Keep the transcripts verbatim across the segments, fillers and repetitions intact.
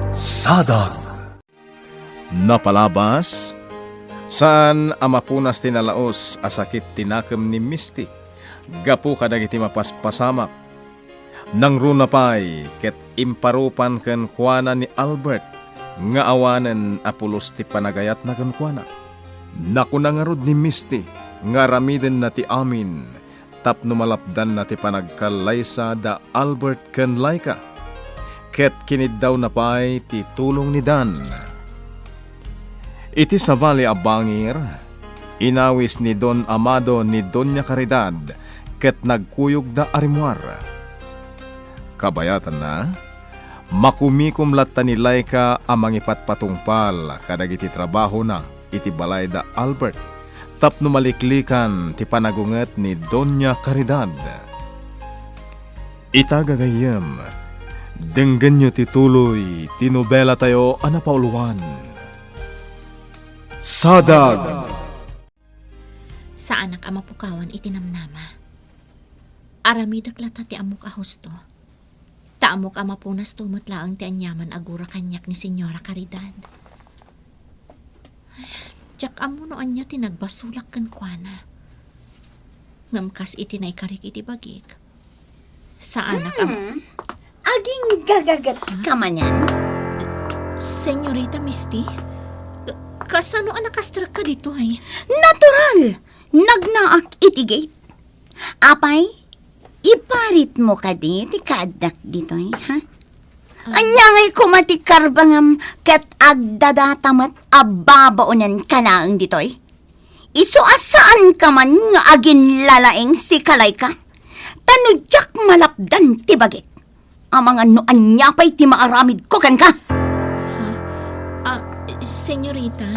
Sadag. Napalabas, saan a mapunas ti nalaus a sakit ti nakem ni Misty gapu kadagiti mapaspasamak. Nangruna pay ket imparupan kenkuana ni Albert nga awanen a pulos ti panagayatna kenkuana. Nakuna ngarud ni Misty nga aramidenna ti amin tapno malapdanna ti panagkallaysa da Albert ken Laika, ket kiniddawna pay ti tulong ni Dan. Iti sabali a bangir, inawis ni Don Amado ni Doña Caridad ket nagkuyogda a rimmuar. Kabayatanna, makumikom latta ni Laika a mangipatpatungpal kadagiti trabahona iti balay da Albert tapno maliklikan ti panagunget ni Doña Caridad. Ita gagayyem, denggenyo ti tuloy ti nobelatayo a napauluan. Sadag! Saanak a mapukawan iti namnama. Aramidek latta ti ammok a husto. Ta ammok a mapunasto met laeng ti aniaman a gura kaniak ni Señora Caridad. Diak ammo no ania ti nagbasolak kenkuana. Ngem kas iti naikarik iti bagik, saanak a Hmm. Aginggagagat ka manen? Señorita Misty? Kasano a nakastrekka ditoy? Natural! Nagnaak iti gate. Apay, iparitmo kadi ti kaaddak ditoy, ha? Ah. Ania ngay koma ti karbangam ket agdadata met a babaonenka laeng ditoy? Isu a saanka man nga aginlalaing si Kalayka, ta no diak malapdan ti bagik, amangan no ania pay ti maaramidko kenka. Ha? Ah, senyorita,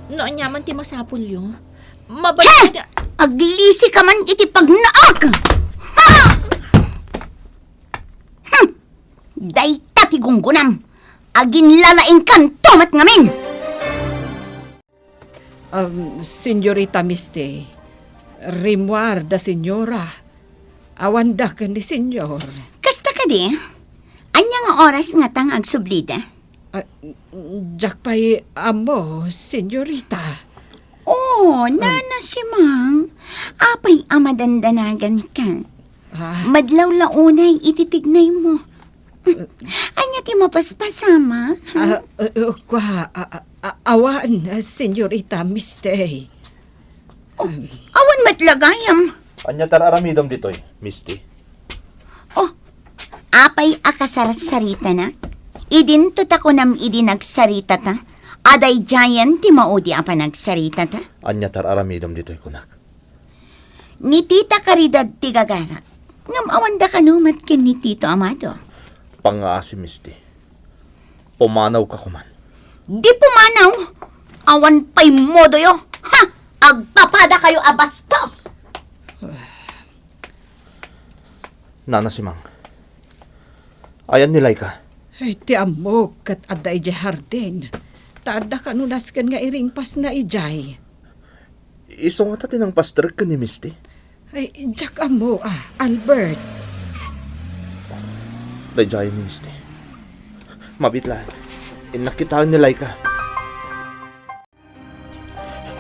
no ania man ti masapulyo, mabali He! Aglisika man iti pagnaak! Ha! Hmm! Dayta ti gunggonam. Aginlalaingkanto met ngamin. Um, Senyorita Misty, rimmuar da Senyora. Awanda ken ni Senyor. Kasta kadi? Ania nga oras ngata nga agsublida? Ah, diak pay ammo, Senyorita. Oh, Um, Nana Simang, apay a madandanagan ka? Ah. Madlawlaw unay iti tignay mo. Ania ti mapaspasamak, ha? Ah, uh, uh, kwa, a-, a-, a-, awan, ah, Senyorita Misty. Oh, awan met la gayam. Ania ti ar-aramidem ditoy, Misty? Oh, apay a kasarsaritana? Idinto ta kunam idi nagsaritata, a daydiayen ti maudi a panagsaritata? Ania ti ar-aramidem ditoy kunak? Ni Tita Caridad ti gagarak, ngem awanda kano met ken ni Tito Amado. Pangngaasi, Misty. Pumanawka koman. Di pumanaw! Awan pay modoyo! Ha! Agpapadakayo a bastos! Nana Simang, ayan ni Laika? Ay, ti ammok ket adda idiay hardin. Ta adda kano nasken nga iringpasna idiay. Isu ngata ti nangpastrek ken ni Misty? Ay, diak ammo, ah, Albert. Daydiay ni Misty. Mabiit laeng. Innak kitaen ni Laika.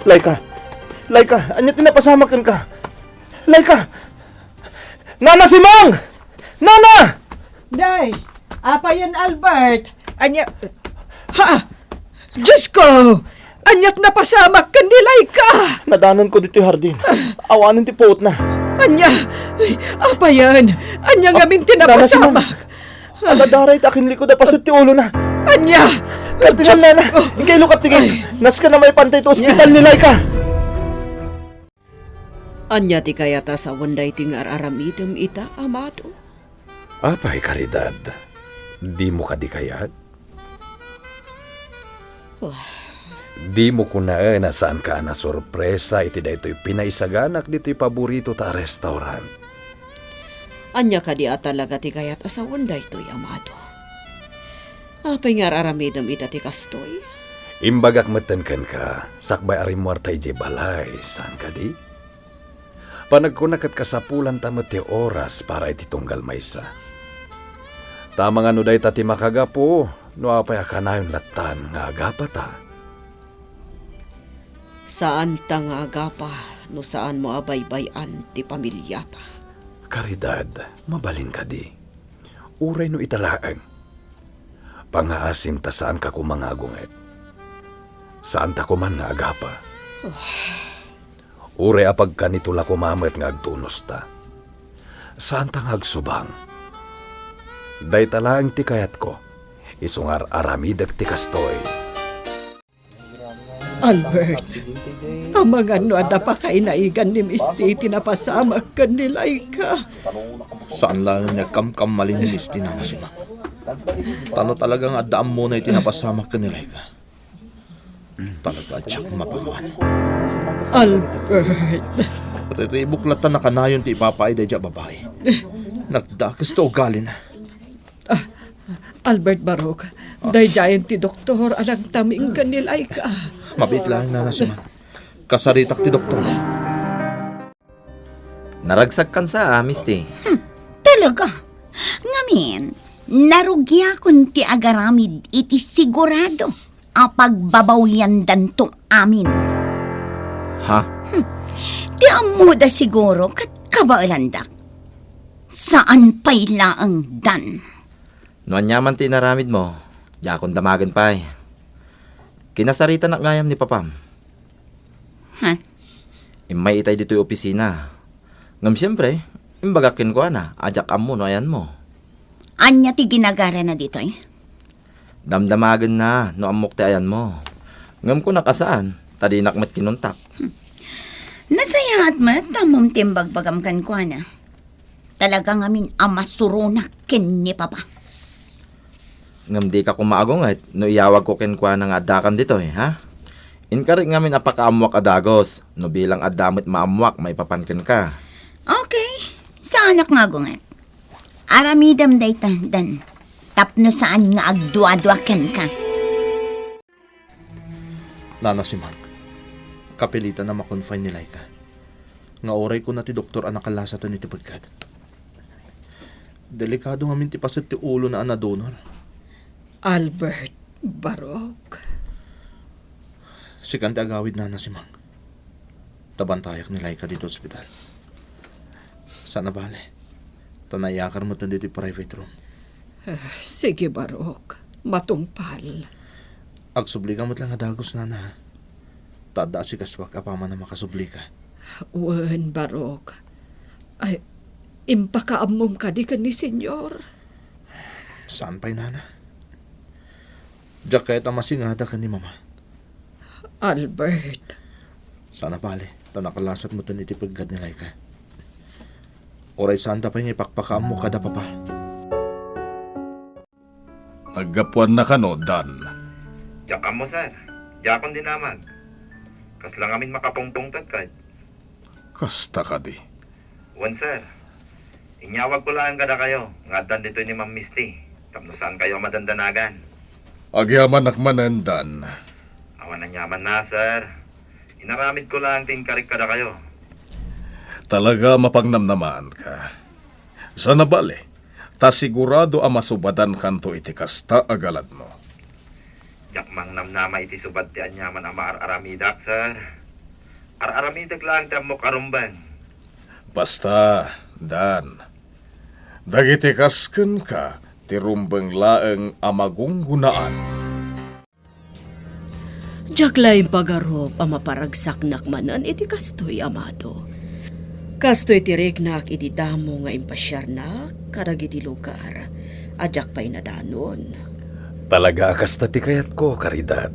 Laika! Laika! Ania ti napasamak kenka? Laika! Nana Simang! Nana! Day, apayen, Albert? Ania? Ha? Diyos ko! Ania ti napasamak ken ni Laika? Nadanonko ditoy hardin. Awanen ti puotna. Ania? Ay, apayen? Ania ngamin ti Nana Simang, napasamak? Adda daray ti akinlikud a paset ti ulona. Ania? Kartengan, Diyos Nana. Ko. Inkay lukat ti gate. Ay. Nasken a maipanto iti ospital ni Laika. Ania ti kayat a sawen daytoy nga ar-aramidem ita, Amado? Apay, Caridad, dimo kadi kayat? Wah. Dimo kunaen a saanka a nasorpresa iti daytoy pinaisaganak ditoy paboritota a restaurant? Ania kadi a talaga ti kayat a sawen daytoy, Amado? Apay nga ar-aramidem ita ti kastoy? Imbagak metten kenka, sakbay a rimmuarta idiay balay, saan kadi? Panagkuna ket kasapulanta met ti oras para iti tunggal maysa. Ta amangan no dayta ti makagapu, No apay a kanayon lattan nga agapata? Saanta nga agapa no saanmo a baybay-an ti pamiliata. Caridad, mabalin kadi? Uray no ita laeng. Pangaasim ta saanka koma nga agunget. Saanta koman nga agapa. Uray a pagkanito la koma met nga agtunosta. Saanta nga agsubang. Dayta laeng ti kayatko, isu nga ar-aramidek ti kastoy. Albert, amangan no adda pakainaigan ni Misty iti napasamak ken ni Laika. Saan laeng nga agkamkammalin ni Misty, Nana Simang. Ta no talaga nga adda ammona iti napasamak ken ni Laika, talaga a diak mapangawan. Albert. Riribuk latta a kanayon ti ipapaay daydiay a babai. Nagdakes ti ugalina. Ah, Albert Barok, daydiayen ti doktor a nagtaming ken ni Laika. Mabiit laeng, Nana Simang. Kasaritak ti doktor. Naragsakkan sa, ah, Misty. Hmm, talaga. Ngamin, narugiakon ti agaramid iti sigurado a pagbabawiandanto amin. Ha? Hmm. Ti ammoda siguro ket kabaelandak. Saan pay laeng, Dan. No aniaman ti inaramidmo, diakon damagen pay. Kinasaritanak gayam ni Papam. Ha? Immay itay ditoy opisina. Ngem siempre, imbagak kenkuana a diak ammo no ayanmo. Ania ti ginagarana ditoy? Damdamagenna no ammok ti ayanmo. Ngem kunak a saan, ta dinak met kinuntak. Hmm. Nasayaat met ta ammom ti imbagbagam kenkuana. Talaga ngamin a masuronak ken ni Papa. Ngem dika koma agunget no iyawagko kenkuana nga addakam ditoy, ha? Inkari ngamin a pakaammoak a dagus, no bilang adda met maammoak maipapan kenka. Okay, saanak nga agunget. Aramidem dayta, Dan, tapno saan nga agduadua kenka. Nana Simang, kapilitan a ma-confine ni Laika. Nga uray kuna ti doktor a nakalasatan iti peggad. Delikado ngamin ti paset ti ulona a nadunor. Albert Barok. Sikan ti agawid, Nana Simang. Ta bantayak ni Laika ditoy ospital. Saan a bale. Ta naiyakar met ditoy private room. Ah, sige, Barok. Matungpal. Agsubli ka met laeng a dagus, Nana. Ta adda asikasuak apaman a makasublika. Wen, Barok. Ay, impakaammom kadi ken ni Senyor? Saan pay, Nana? Diak kayat a masingada ken ni Mama. Albert. Saan a bale, ta nakalasat met iti peggad ni Laika. Uray saanta pay nga ipakpakaammo kada Papa. Naggapuanna kano, Dan? Diak ammo, sir. Diakon dinamag. Kasla ngamin makapungpungtot kad. Kasta kadi? Wen, sir. Inyawagko laeng kadakayo nga addan ditoy ni Ma'am Misty tapno saankayo a madandanagan. Agyamanak manen, Dan. Awan aniamanna, sir. Inaramidko laeng ti inkarik kadakayo. Talaga a mapangnamnamaanka. Saan a bale, ta sigurado a masubadankanto iti kasta a galadmo. Diak mangnamnama iti subad ti aniaman a maar-aramidak, sir. Ar-aramidek laeng ti ammok a rumbeng. Basta, Dan, dagiti kas kenka ti rumbeng laeng a magunggunaan. Diak la impagarup a maparagsaknak manen iti kastoy, amado. Kastoy ti riknak idi damo nga impasiarnak kadagiti lugar a diak pay nadanon. Talaga a kasta ti kayatko, Caridad.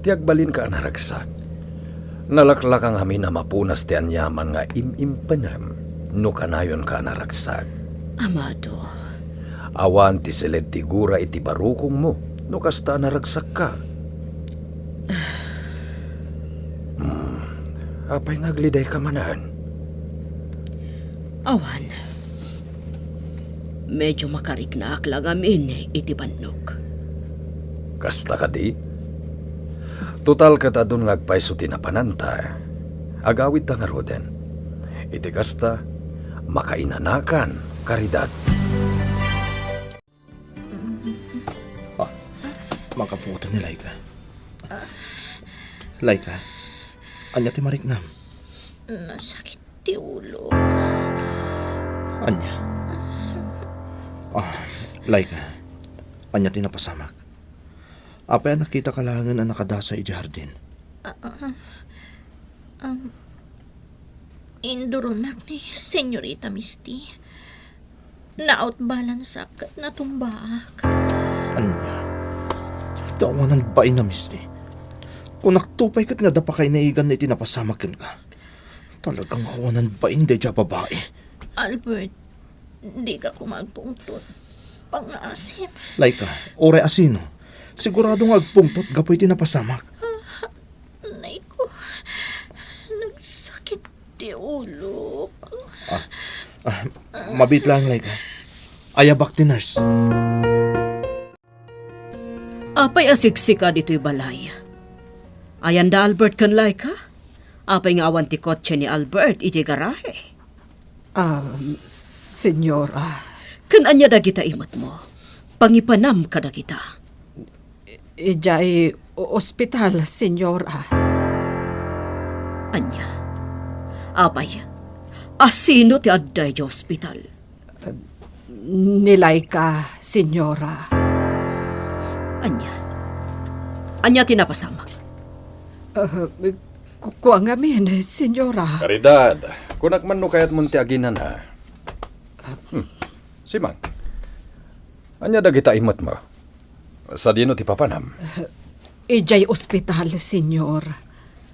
Ti agbalinka a naragsak. Nalaklaka ngamin a mapunas ti aniaman nga im-impenem no kanayonka a naragsak. Amado. Awan ti siled ti gura iti barukongmo no kasta a naragsakka. Hmm, apay nga aglidayka manen? Awan. Medyo makariknaak la ngamin iti bannok. Kasta kadi? Total, ket adun nga agpayso ti napananta. Agawidta ngaruden. Iti kasta, makainanakan, Caridad. Ah, Makapuotan ni Laika. Laika, ania ti mariknam? Nasakit ti ulok. Ania? Ah, Laika, ania ti napasamak? Apay a nakitaka laengen a nakadasa idiay hardin? Ah, ah, um, induronak ni Senyorita Misty. Naout balansak ket natumbaak. Ania? Ti awanan bain a Misty. Kunakto pay ket nga adda pakainaiganna iti napasamak kenka. Talagang awanan bain daydiay a babai. Albert, dika koma agpungtot. Pangngaasim. Laika, uray asino, sigurado nga agpungtot gapu iti napasamak. Ah, nay ko. Nagsakit ti ulok. Ah, ah, mabiit laeng, Laika. Ayabak ti nurse. Apay a siksika ditoy balay? Ayan da Albert ken Laika? Apay nga awan ti kotse ni Albert idiay garahe? Ah, senyora. Ken ania dagita imetmo? Pangipanam kadagita. Idiay o-, ospital, senyora. Ania? Apay, asino ti adda idiay ospital? Ni Laika, senyora. Ania? Ania ti napasamak? Ah, ku-, kua ngamin, senyora. Caridad, kunak man no kayatmon ti aginana. Hmm. Simang, ania dagita imetmo? Sadino ti papanam? Idiay ospital, senyor.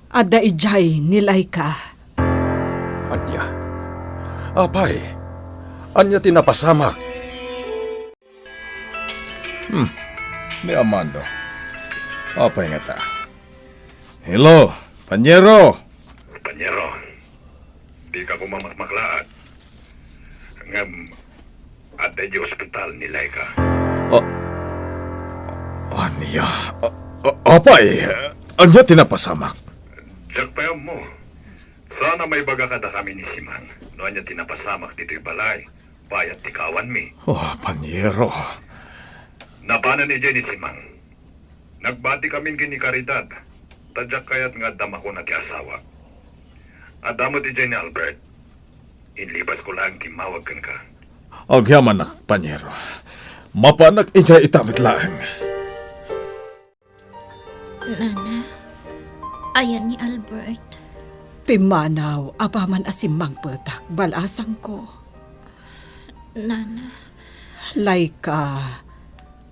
Adda idiay ni Laika. Ania? Apay, ania ti napasamak? Hmm, ni Amando. Apay ngata? Hello, panyero! Panyero, dika koma makmaklaat. Ngem, adda idiay ospital ni Laika. Ah, ania? Ah, ah, apay, ania ti napasamak? Diak pay ammo. Saan a maibaga kadakami ni Simang no ania ti napasamak ditoy balay bayat ti kaawanmi. Oh, panyero. Napanan idiay ni Simang. Nagbati kamin ken ni Caridad, ta diak kayat nga adda makuna ti asawa. Adda met idiay ni Albert. Inlipas ko laeng timmawag kenka. Agyamanak, panyero. Mapanak idiay ita met laeng. Nana, ayan ni Albert. Pimmanaw, apaman a simmangpetak, bal-asangko. Nana. Laika,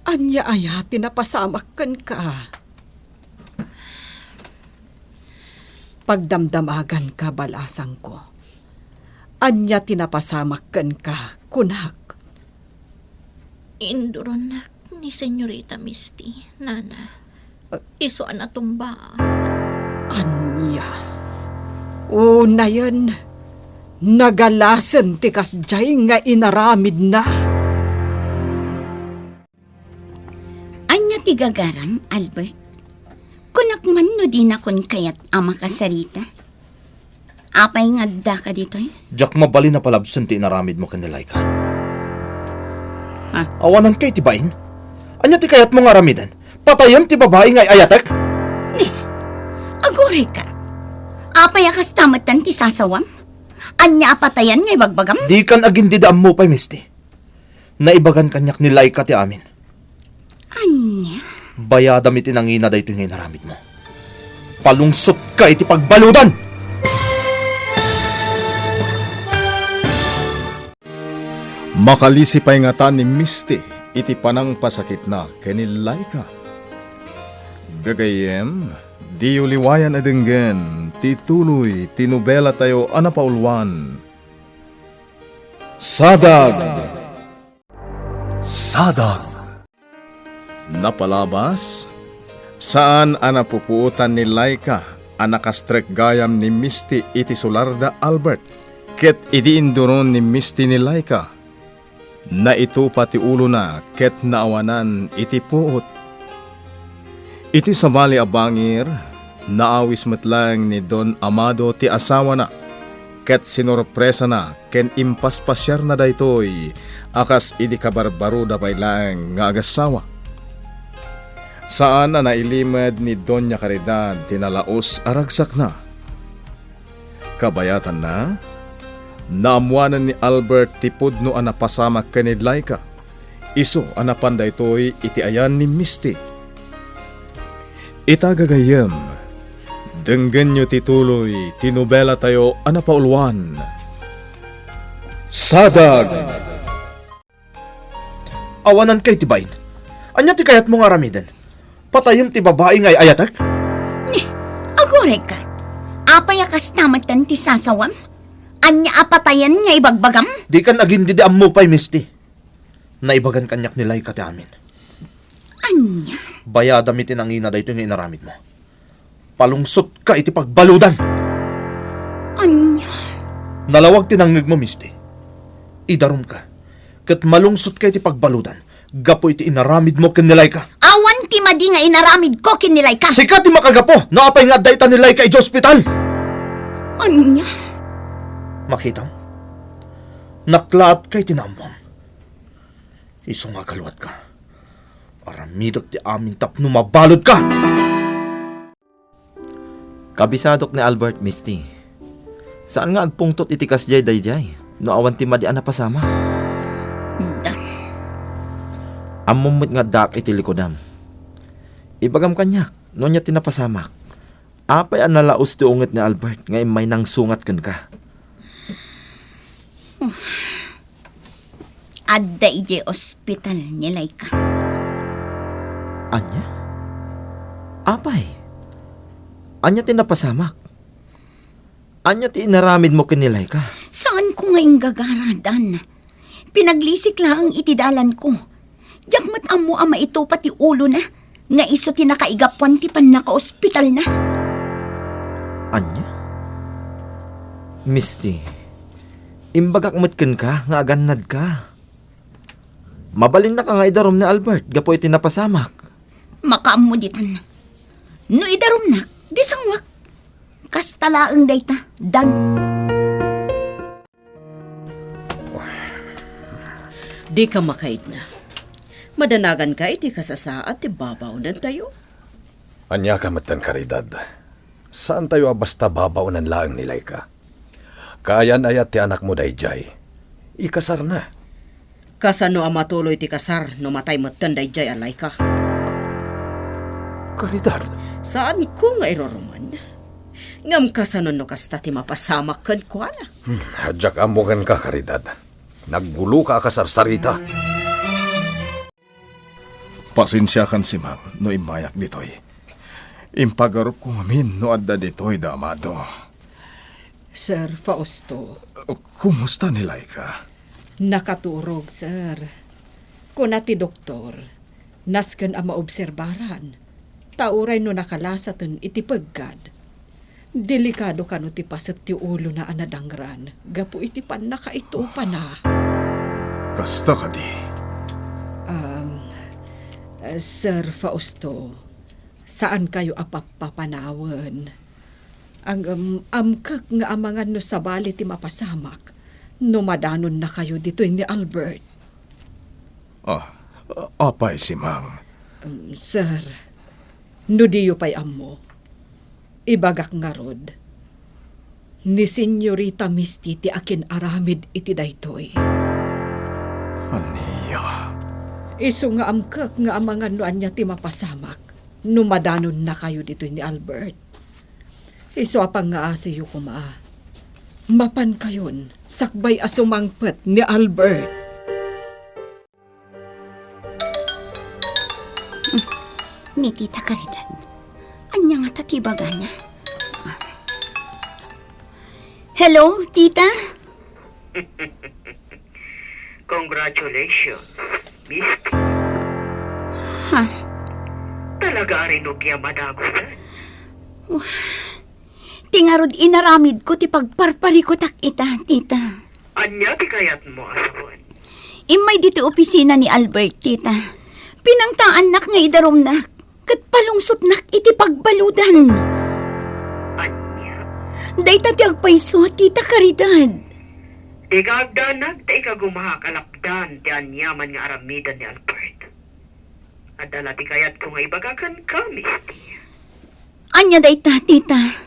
ania aya ti napasamak kenka? Pagdamdamaganka, bal-asangko. Ania ti napasamak kenka, kunak? Induronak ni Senyorita Misty, Nana. Ah. Isu a natumbaak. Ania? Unayen, nagalasen ti kasdiay nga inaramidna. Ania ti gagaram, Albert? Kunak man no dinakon kayat a makasarita. Apay nga addaka ditoy? Diak mabalin a palabsen ti inaramidmo ken ni Laika. Ha? Awanan kay ti bain? Ania ti kayatmo nga aramiden? Patayem ti babai nga ay-ayatek? Ni, agurayka. Apay a kasta metten ti sasawam? Ania a patayen nga ibagbagam? Dikan agindida ammo pay, Misty. Naibagan kaniak ni Laika ti amin. Ania? Bayadam iti nangina daytoy nga inaramidmo. Palungsotka iti pagbaludan! Makalisi pay ngata ni Misty iti panangpasakitna ken ni Laika. Gagayyem, diyo liwayan a denggen ti tuloy ti nobelatayo a napauluan. Sadag! Sadag! Napalabas, saan a napupuotan ni Laika a nakastrek gayam ni Misty iti solar da Albert. Ket idi induron ni Misty ni Laika, naitupa ti ulona ket naawanan iti puot. Iti sabali a bangir, naawis met laeng ni Don Amado ti asawana, ket sinorpresana ken impaspasiarna daytoy a kas idi kabarbaroda pay laeng nga agassawa. Saan a nailimed ni Doña Caridad ti nalaus a ragsakna. Kabayatanna, naammoanen ni Albert ti pudno a napasamak ken ni Laika, isu a napan daytoy iti ayan ni Misty. Ita gagayyem, denggenyo ti tuloy ti nobelatayo a napauluan, Sadag! Awananka iti bain. Ania ti kayatmo nga aramiden? Patayem ti babai nga ay-ayatek? Ni, agurayka. Apay a kasta metten ti sasawam? Ania a patayen nga ibagbagam? Dikan agindidi ammo pay, Misty. Naibagan kaniak ni Laika ti amin. Ania? Bayadam iti nangina daytoy nga inaramidmo. Palungsotka iti pagbaludan. Ania? Nalawag ti nangngegmo, Misty. Idarumka, ket malungsotka iti pagbaludan gapu iti inaramidmo ken ni Laika. Awan ti madi nga inaramidko ken ni Laika. Sika ti makagapu no apay nga adda ita ni Laika idiay ospital. Ania? Makitam? Naklaatka iti naammom. Isu nga agaluatka. Aramidek ti amin tapno mabaludka. Kabisadok ni Albert, Misty. Saan nga agpungtot iti kasdiay daydiay no awan ti madi a napasamak. Da. Ammom met nga addaak iti likudam. Ibagam kaniak no ania ti napasamak. Apay a nalaus ti unget ni Albert nga immay nangsungat kenka? Adda idiay ospital ni Laika. Ania? Apay? Ania ti napasamak? Ania ti inaramidmo ken ni Laika? Saanko nga inggagaradan. Pinaglisik laeng iti dalanko. Diak met ammo a maitupa ti ulona nga isu ti nakaigapuan ti pannakaospitalna. Ania? Misty, imbagak met kenka nga agannadka. Mabalinnaka nga idarum ni Albert gapu iti napasamak. Makaammo ditan. No idarumnak, di sangoak. Kasta laeng dayta, Dan. Dika makaidna. Madanaganka iti kasasaad ti babaonentayo. Ania ka metten, Caridad? Saantayo a basta babaonan laeng ni Laika. Kaayan-ayat ti anakmo daydiay. Ikasarna. Kasano a matuloy ti kasar no matay metten daydiay a Laika? Caridad. Saanko nga irurumen. Ngem kasano no kasta ti mapasamak kenkuana? Hmm, diak ammo kenka, Caridad. Nagguloka a kasarsarita. Pasensiakan, Simang, no immayak ditoy. Impagarupko ngamin no adda ditoy da Amado. Sir Fausto. Kumusta ni Laika? Nakaturog, sir. Kuna ti doktor, nasken a maobserbaran, ta uray no nakalasaten iti peggad, delikado kano ti paset ti ulona a nadangran gapu iti pannakaitupana. Kasta kadi? Um, Sir Fausto, saankayo a pappapanawen. Ang, um, amkek nga amangan no sabali ti mapasamak no madanonnakayo ditoy ni Albert. Ah, apay, Simang? Um, sir, no diyo pay ammo, ibagak ngarud, ni Señorita Misty ti akin-aramid iti daytoy. Ania? Isu nga amkek nga amangan no ania ti mapasamak no madanonnakayo ditoy ni Albert. Isu a pangngaasiyo koma, mapankayon sakbay a sumangpet ni Albert. Hmm, ni Tita Caridad. Ania ngata ti ibagana? Hello, Tita? Congratulations, Misty. Ha? Talaga a rinugi a madagusan. Wah, ti ngarud inaramidko ti pagparparikutak ita, Tita. Ania ti kayatmo a sawen? Immay ditoy opisina ni Albert, Tita. Pinangtaannak nga idarumnak, ket palungsotnak iti pagbaludan. Ania? Dayta ti agpayso, Tita Caridad. Dika agdanag ta ikagumaak a lapdan ti aniaman nga aramiden ni Albert. Adda la ti kayatko nga ibaga kenka, Misty. Ania dayta, tita?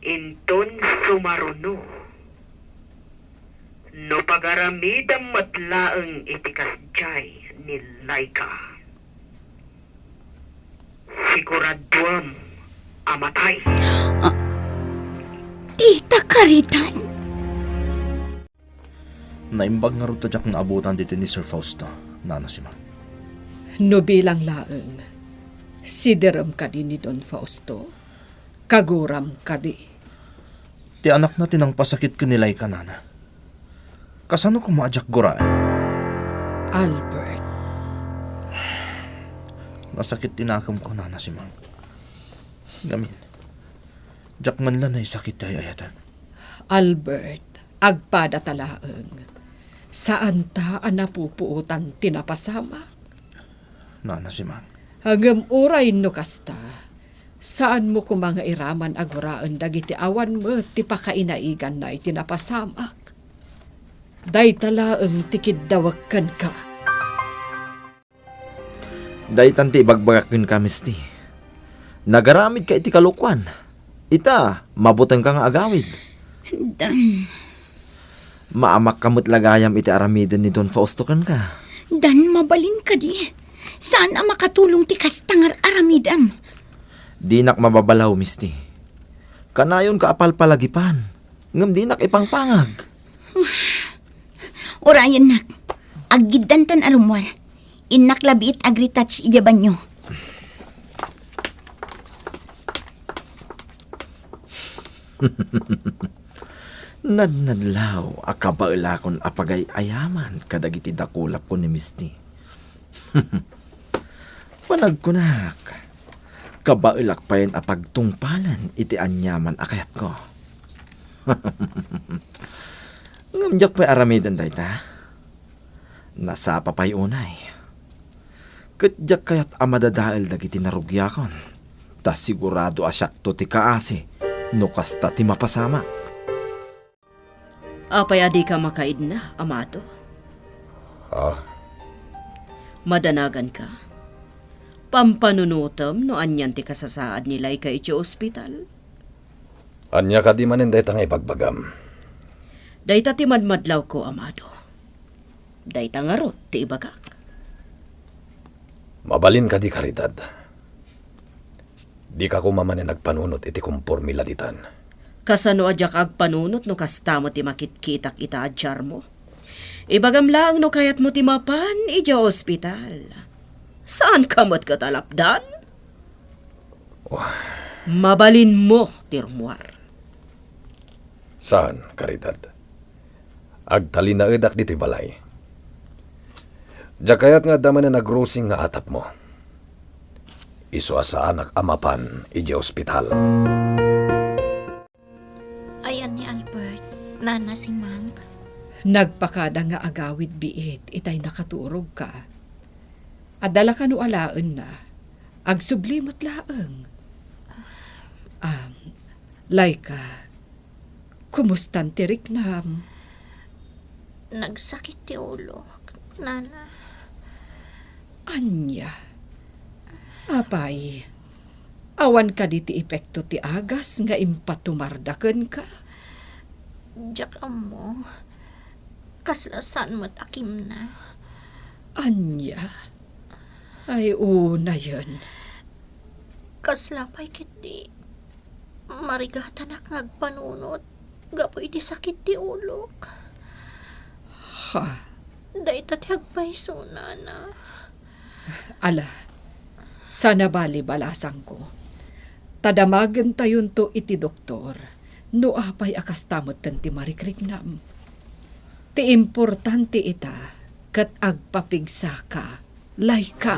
Inton sumaruno, no pagaramidem met laeng iti kasdiay ni Laika, siguraduem a matay. Ah, Tita Caridad? Naimbag ngarud ta diak naabutan ditoy ni Sir Fausto, Nana Simang. No bilang laeng, siderem kadi ni Don Fausto? Kaguram kadi? Ti anakna ti nangpasakit ken ni Laika, Nana. Kasano koma a diak guraen? Albert. Nasakit ti nakemko, Nana Simang. Ngamin, diak man la naisakit ti ay-ayatek. Albert, agpadata laeng. Saanta a napupuotan ti napasamak. Nana Simang. Ngem uray no kasta, saanmo koma nga iraman a guraen dagiti awan met ti pakainaiganna iti napasamak. Dayta laeng ti kiddawek kenka. Daytan ti ibagbagak kenka, Misty. Nagaramidka iti kalokuan. Ita, mabutengka nga agawid. Dan. Maamakka met la gayam iti aramiden ni Don Fausto kenka. Dan, mabalin kadi. Saan a makatulong ti kasta nga ar-aramidem. Dinak mababalaw, Misty. Kanayonka a palpalagipan, ngem dinak ipangpangag. Urayennak. Aggiddantan a rummuar. Innak labiit agretouch idiay banio. Nadnadlaw a kabaelakon a pagay-ayaman kadagiti dakulapko ni Misty. Panagkunak, kabaelak payen a pagtungpalen iti aniaman a kayatko. Ngem diak pay aramiden dayta. Nasapa pay unay. Ket diak kayat a madadael dagiti narugiakon, ta sigurado a siakto ti kaasi no kasta ti mapasamak. Apay a dika makaidna, amado? Ah? Madanaganka? Pampanunotem no anian ti kasasaad ni Laika iti ospital? Ania kadi manen dayta nga ibagbagam? Dayta ti madmadlawko, amado. Dayta ngarud ti ibagak. Mabalin kadi, Caridad? Dika koma manen agpanunot iti komporme laditan. Kasano a diak agpanunot no kasta met ti makitkitak ita a diarmo? Ibagam laeng no kayatmo ti mapan idiay ospital. Saanka met ket a lapdan? Oh. Mabalinmo ti rummuar. Saan, Caridad. Agtalinaedak ditoy balay. Diak kayat nga adda manen agrusing nga atapmo. Isu a saanak a mapan idiay ospital. Ayan ni Albert, Nana Simang. Nagpakada nga agawid biit itay nakaturogka. Adda la kano alaenna, agsubli met laeng. Ah, Laika, kumustan ti riknam? Nagsakit ti ulok, Nana. Ania? Apay, awan kadi ti epekto ti agas nga impatumarda kenka? Diak ammo. Kasla saan met a kimna. Ania? Ay, unayen. Kasla pay ketdi marigatanak nga agpanunot gapu iti sakit ti ulok. Ha? Dayta ti agpayso, Nana. Ala, saan a bali balasangko. Ta damagentayonto iti doktor no apay a kasta metten ti marikriknam. Ti importante ita, ket agpapigsaka, Laika.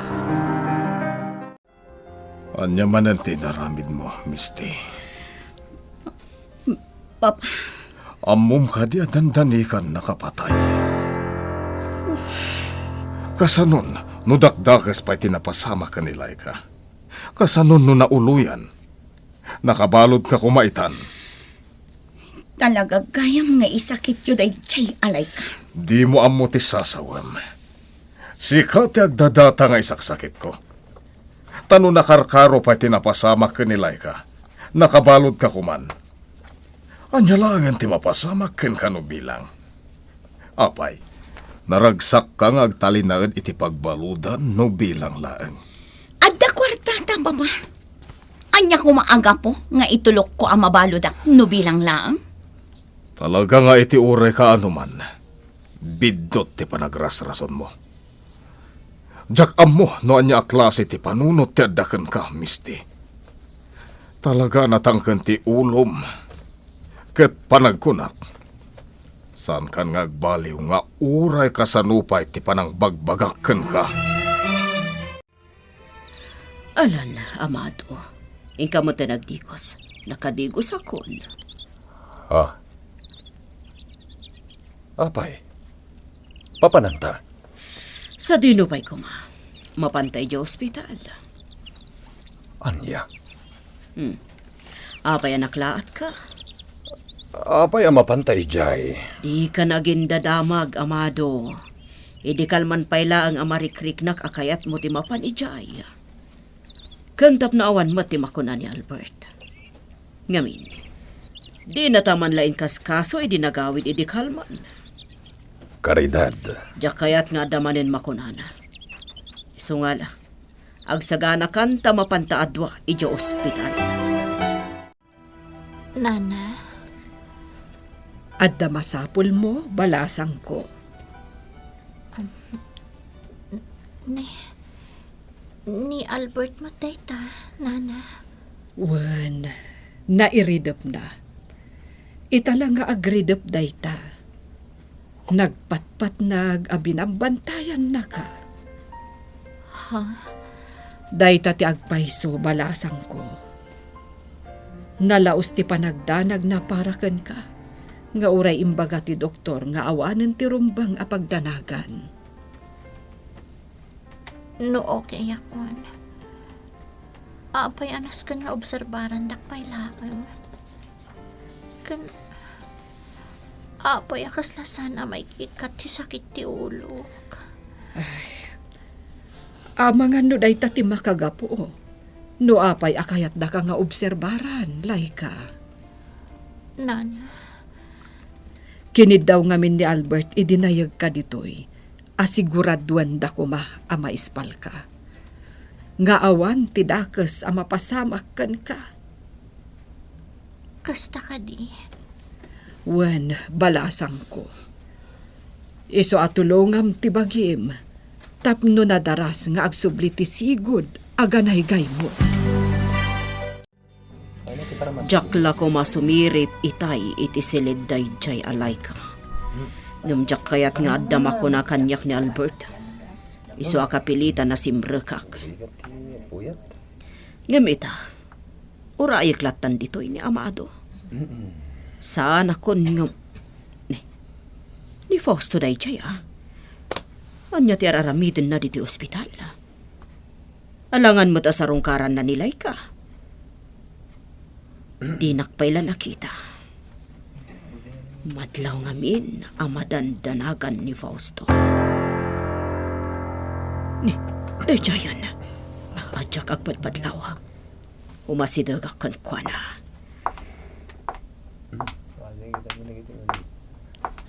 Ania manen ti inaramidmo, Misty? Papa. Ammom kadi a dandanikan nakapatay? Kasanon no dakdakes pay ti napasamak ken ni Laika? Kasanon no nauloyan? Nakabaludka koma itan. Talaga gayam nga isakityo daydiay a Laika. Dimo ammo ti sasawem. Sika ti agdadata nga isaksakitko. Ta no nakarkaro pay ti napasamak ken ni Laika, nakabaludka koman. Ania laengen ti mapasamak kenka no bilang? Apay, naragsakka nga agtalinaed iti pagbaludan no bilang laeng. Adda kuartata, Mama. Ania koma a gapu nga itulokko a mabaludak no bilang laeng? Talaga nga iti urayka a numan, biddut ti panagrasrasonmo. Diak ammo no ania a klase ti panunot ti adda kenka, Misty. Talaga a natangken ti ulom ket panagkunak, saankan nga agbaliw nga uray kasano pay ti panangbagbagak kenka. Alan, Amado, inka met ti nagdigos. Nakadigosakon. Ah. Apay, papananta? Sadino pay koma? Mapanta idiay ospital. Ania? Hmm. Apay a naklaatka? Apay a mapanta idiay? Dika nagindadamag, Amado. Idi kalman pay laeng a marikriknak a kayatmo ti mapan idiay. Ken tapno awan met ti makuna ni Albert. Ngamin, dinata man la inkaskaso idi nagawid idi kalman. Caridad. Diak kayat nga adda manen makunana. Isu nga la, agsaganakanta mapanta a dua idiay ospital. Nana? Adda masapulmo, balasangko. Um, ni, ni Albert met dayta, Nana. Wen, nairidepna. Ita la nga agridep dayta. Nagpatpatnag a binambantayannaka. Ha? Dayta ti agpayso, balasangko. Nalaus ti panagdanagna para kenka, nga uray imbaga ti doktor nga awanen ti rumbeng a pagdanagan. No okayakon, apay a nasken nga obserbarandak pay laeng? Ken apay a kasla saan a maikkat ti sakit ti ulok? Ay, amangan no dayta ti makagapu. No apay a kayatdaka nga obserbaran, Laika? Nana. Kiniddaw ngamin ni Albert idi nayegka ditoy. Asiguraduen da koma a maispalka. Nga awan ti dakes a mapasamak kenka. Kasta kadi? Wen, balasangko. Isu a tulongam ti bagim tapno nadaras nga agsubli ti sigud a ganaygaymo. Diak la koma sumirip itay iti siled daydiay a Laika. Ngem diak kayat nga adda makuna kaniak ni Albert. Isu a kapilitan a simrekak. Ngem ita, urayek lattan ditoy ni Amado. Saanakon ngem ni, ni Fausto daydiay, a? Ania ti ar-aramidenna ditoy ospital? Alangan met a sarungkaranna ni Laika. Dinak pay la nakita. Madlaw ngamin a madandanagan ni Fausto. Ni, daydiayen. A, diak agpadpadlaw. Umasidegak kenkuana.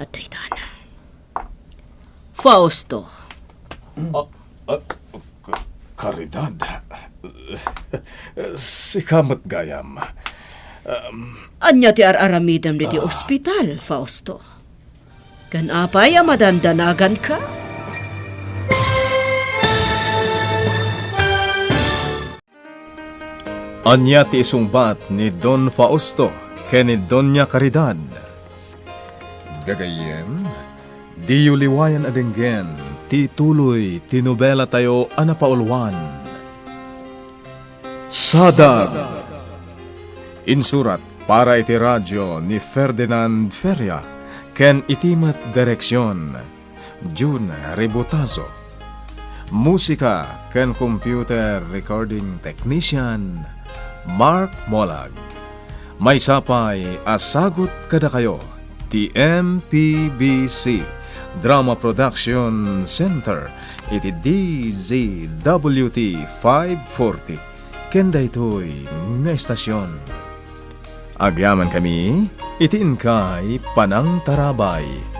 Adda itan. Fausto. Ah, ah, K-, Caridad. Sika met gayam. Um, Ania ti ar-aramidem diti Ah. ospital, Fausto? Ken apay a madandanaganka? Ania ti isungbat ni Don Fausto ken ni Doña Caridad? Gagayyem, diyo liwayan a denggen ti tuloy ti nobelatayo a napauluan, Sadag. Insurat para iti radio ni Ferdinand Feria ken iti met direksion Jun Ributazo. Musika ken computer recording technician, Mark Molag. Maysa pay a sagut kadakayo ti M P B C Drama Production Center iti D Z W T five forty ken daytoy nga estasion. Agyamankami iti inkay panangtarabay.